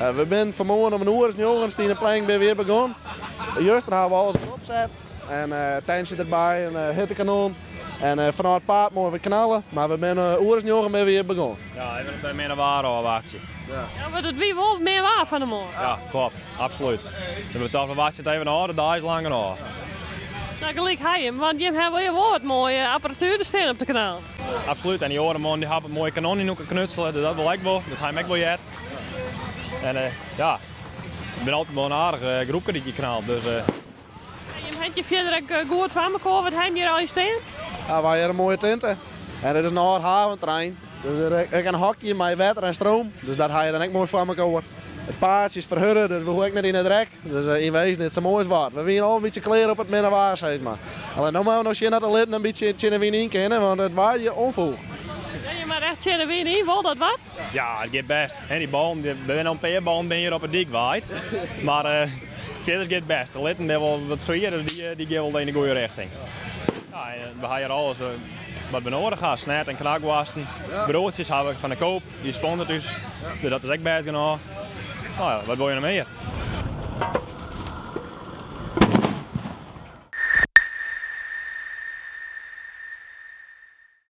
We binne fanmoarn om in oer as njoggen stien de plank binne we hjir begûn. Juster hawwe we alles wer opset en tentsje derby en hittekanon en fanôf it paad moai wat knalle. Mar we binne oer as njoggen binne we hjir begûn. Ja, even it minne waar ôfwachtsje. Ja, want it wie wol min waar fan 'e moarn. Ja, klopt. Absolút. Dus we tochten we wachtsje it even ôf, de dei is lang genôch. Nou, gelyk ha jim, want jim hawwe wol wat moaie apparatuer te stean op de kanaal. Absolút, en dy oare man dy hat in moaie kanon yn elkoar knutsele, dus dat wol ek wol. Dat ha jim ek wol heard. En ja, it bin altyd wol in aardige groepke dy't hjir knalt, dus. En jim hat hjir fierder ek goed foar mekoar, wat ha jim hjir allegear stean? Ja, wy ha hjir in moaie tinte en it is in âld haventerrein. Dus der is ek in hokje mei wetter en stroom, dus dat ha je dan ek moai foar mekoar. It paadsje is ferhurde, dus we hoege ek net yn it rek. Dus yn wezen is it sa moai as wat. We wiene al in bytsje klear op it minne waar, sis mar. Allinnich no moatte we noch sjen dat de litten in bytsje tsjin de wyn yn kinne, want it waait hjir ûnfoech. Ja, je moatte echt tsjin de wyn yn, wol dat wat? Ja, it giet bêst. Dy ballen, der binne al in pear ballen binne hjir op 'e dyk waaid. Mar fierder giet it bêst. De litten binne wol wat swierder, dy gean wol yn de goede rjochting. Ja, we ha hjir alles wat we noadich ha. Snert en knakwoarsten, broadsjes ha we fan de Coop, dy sponsort ús. Dus dat is ek bêst genôch. No ja, wat wol je noch mear?